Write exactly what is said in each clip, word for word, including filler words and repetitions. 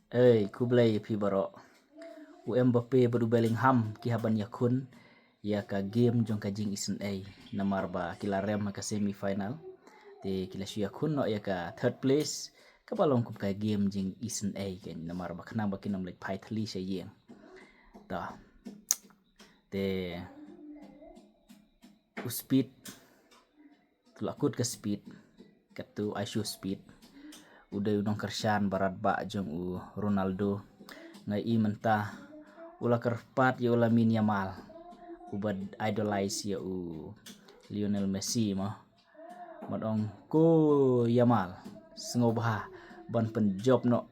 Ei, khublei phi baroh. U Mbappe bad u Bellingham ki hap ban ïakhun ïa ka game jong ka jingisynei, namar ba ki la rem ha ka semi final. Te ki la shu ïakhun noh ïa ka third place, kaba long kum ka game jingisynei kein, namar ba khnang ba kin ym leit phai thylli sha ïing. Ta. Te u Speed, tu la kut ka Speed, katu ai shu Speed. U dei u nongkyrshan barat ba jong u Ronaldo. Nga i mynta u la kyrpad ïa u Lamine Yamal, uba idolize ïa u Lionel Messi mo. Mat ong ko Yamal, sngewbha ban pynjop noh,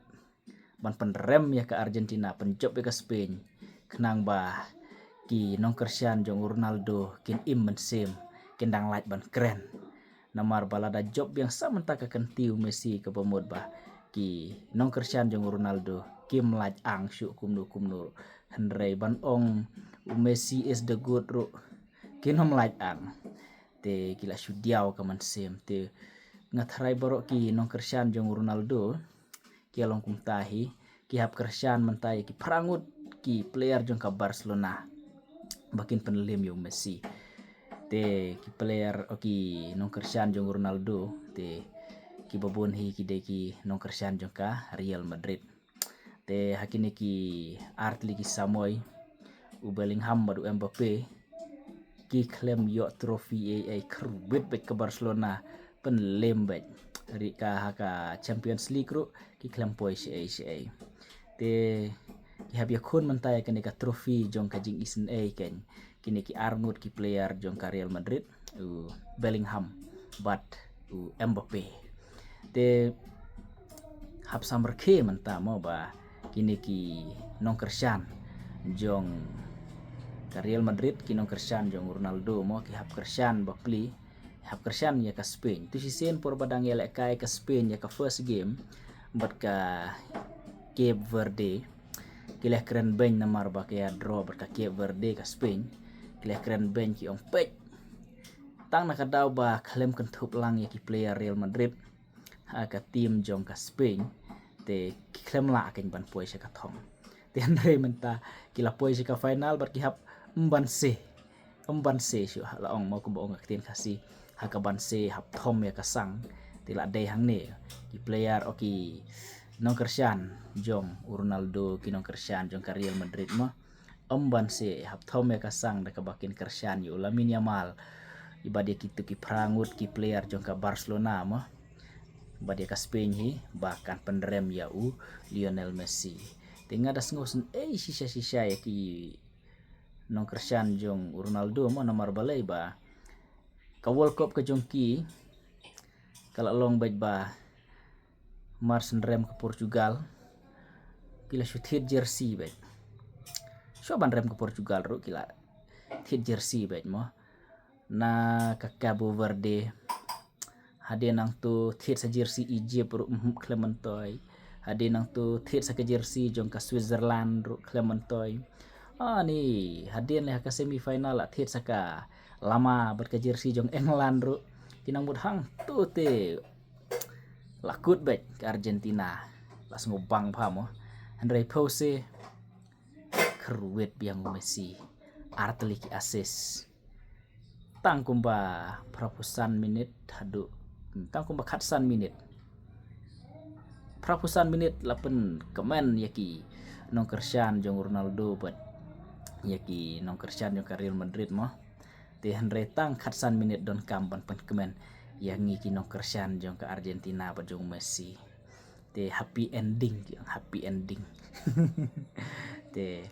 ban pynrem ïa ka Argentina, pynjop ïa ka Spain, khnang ba ki nongkyrshan jong u Ronaldo kin im mynsiem, kin dang lait ban kren. Namar ba lada jop biang sa mynta ka kynti u Messi, kaba mut ba ki nongkyrshan jong u Ronaldo kim lait ang shuh kumno kumno. Hynrei ban ong u Messi is the goat ruh kin ym lait ang. Te ki la shu diaw ka mynsiem. Te nga tharai baroh ki nongkyrshan jong u Ronaldo ki long kumta hi, ki hap kyrshan mynta ïa ki phra ngut ki player jong ka Barcelona ba kin pynlem ïa u Messi. Te ki player, o ki nongkyrshan jong u Ronaldo, te kiba bun hi ki dei ki nongkyrshan jong ka Real Madrid. Te ha kine ki artylli ki samoi, u Bellingham bad u Mbappe ki khlem ïoh trophy ei ei. Kyrwit beit ka Barcelona, pynlem beit. Ri ka ha ka Champions League ruh ki khlem poi shaei shaei. Te ki hap ïakhun mynta ïa kane ka trophy jong ka jingisynei kein, kine ki arngut ki player jong ka Real Madrid, u Bellingham bad u Mbappe. Te hap samrkhie mynta mo ba kine ki nongkyrshan jong ka Real Madrid, ki nongkyrshan jong Ronaldo mo, ki hap kyrshan bapli, hap kyrshan ïa ka Spain. Tu shisien por ba dang ïalehkai ka Spain ïa ka first game bad ka Cape Verde, ki leh kren beiñ namar ba ka ïa draw bad ka Cape Verde ka Spain. Ki leh kren beiñ, ki ong peit, tang na ka daw ba khlem kynthup lang ïa ki player Real Madrid ha ka team jong ka Spain, te ki khlem lah kein ban poi sha ka thong. Te hynrei mynta ki la poi sha ka final bad ki hap mbanse, mbanse shuh, ha la ong mo, kumba ong ka ktien Khasi, ha ka banse hap thom ïa ka sang. Te la dei hangne ki player, o ki nongkyrshan jong u Ronaldo, ki nongkyrshan jong ka Real Madrid mo, mbanse hap thom ïa ka sang da kaba kin kyrshan ïa u Lamine Yamal, bad ïa kitu ki phra ngut ki player jong ka Barcelona mo, bad ïa ka Spain hi, ba kan pynrem ïa u Lionel Messi. Te nga da sngewsynei shisha shisha ïa ki nongkyrshan jong u Ronaldo mo, namar balei ba ka World Cup ka jong ki ka la long beit ba mar shen rem ka Portugal, ki la shu thied jersey beit. Shuwa ban rem ka Portugal ruh ki la thied jersey beit mo. Na ka Cabo Verde, hadien nangto thied sa jersey Egypt ruh, mhm, khlem myntoi. Hadien nangto thied sa ka jersey jong ka Switzerland ruh, khlem myntoi. Ani hadien leh ha ka semi final la thied sa ka lama bad ka jersey jong England ruh. Ki nang mut hangto te la kut beit ka Argentina, la sngewbang bha mo. Hynrei pause, kyrwit biang u Messi, artylli ki assist. Tang kumba phraphew san minit haduh, tang kumba khatsan minit, phraphew san minit la pynkmen ïa ki nongkyrshan jong Ronaldo bad ïa ki nongkyrshan jong ka Real Madrid mo. Te hynrei tang khatsan minit donkam ban pynkmen ïa ngi ki nongkyrshan jong ka Argentina bad jong Messi. Te happy ending, happy ending. Te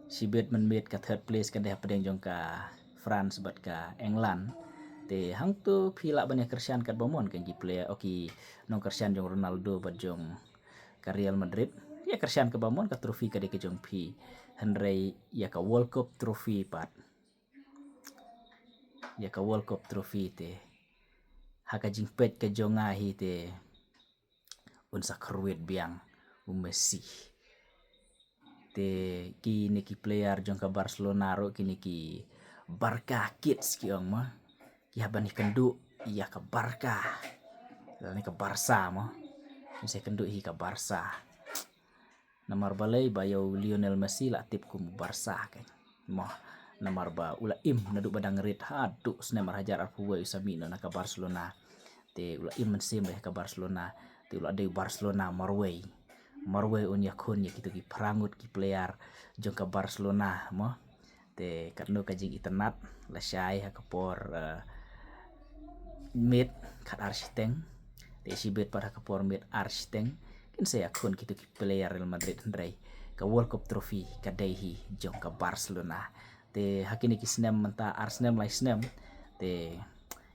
shibit mynmiet ka third place ka dei hapdeng jong ka France bad ka England. Te hangto phi lah ban ïa kyrshan katba mon kein ki player, o ki nongkyrshan jong Ronaldo bad jong ka Real Madrid. Ïa kyrshan katba mon, ka trophy ka dei ka jong phi. Hynrei ïa ka World Cup trophy pat, ïa ka World Cup trophy te, ha ka jingpeit ka jong nga hi te, un sa kyrwit biang u Messi. Te kine ki player jong ka Barcelona ruh, kine ki Barca kids ki ong mo, ki hap ban ïakynduh ïa ka Barca, lane ka Barca mo. Ki sa ïakynduh hi ka Barca. Namar balei ba ïa u Lionel Messi la tip kum u Barca kein. Mo, namar ba u la im naduh ba dang rit haduh snem ar hajar arphew wei u sa mih noh na ka Barcelona. Te u la im mynsiem bha ïa ka Barcelona. Te u la dei u Barcelona marwei. Marwei un ïakhun ïa kito ki phra ngut ki player jong ka Barcelona mo. Te katno ka jingitynnad lashai ha ka por, eh, miet khat ar shiteng. Te shibit pat ha ka por miet ar shiteng kin sa ïakhun kito ki player Real Madrid hynrei ka World Cup trophy ka dei hi jong ka Barcelona. Te ha kine ki snem mynta ar snem lai snem te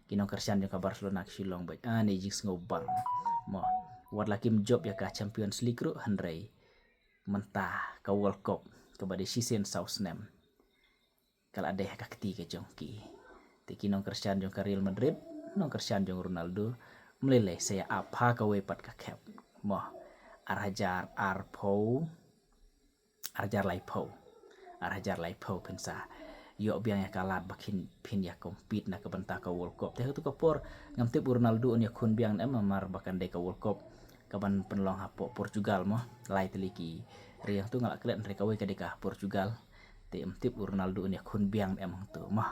ki nongkyrshan jong ka Barcelona ki shu long beit, ah, ne jingsngewbang. Mo, wat la kim jop ïa ka Champions League ruh hynrei mynta ka World Cup kaba dei shisien saw snem ka la dei ha ka kti ka jong ki. Te ki nongkyrshan jong ka Real Madrid, nongkyrshan jong Ronaldo, mlei lei sa ïa ap ha kawei pat ka khep. Mo, ar hajar arphew, ar hajar laiphew, ar hajar laiphew phin sa ïoh biang ïa ka lad ba kin phin ïa compete na ka bynta ka World Cup. Te ha tu ka por ngam tip u Ronaldo un ïakhun biang ne em namar ba kan dei ka World Cup kaban pynlong hapoh Portugal mo. Lai tylli ki ri hangtu nga la klet hynrei kawei ka dei ka Portugal. Te ym tip u Ronaldo un ïakhun biang ne em hangtu mo.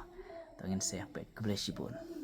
Te ngin sa ïa peit, khublei shibun.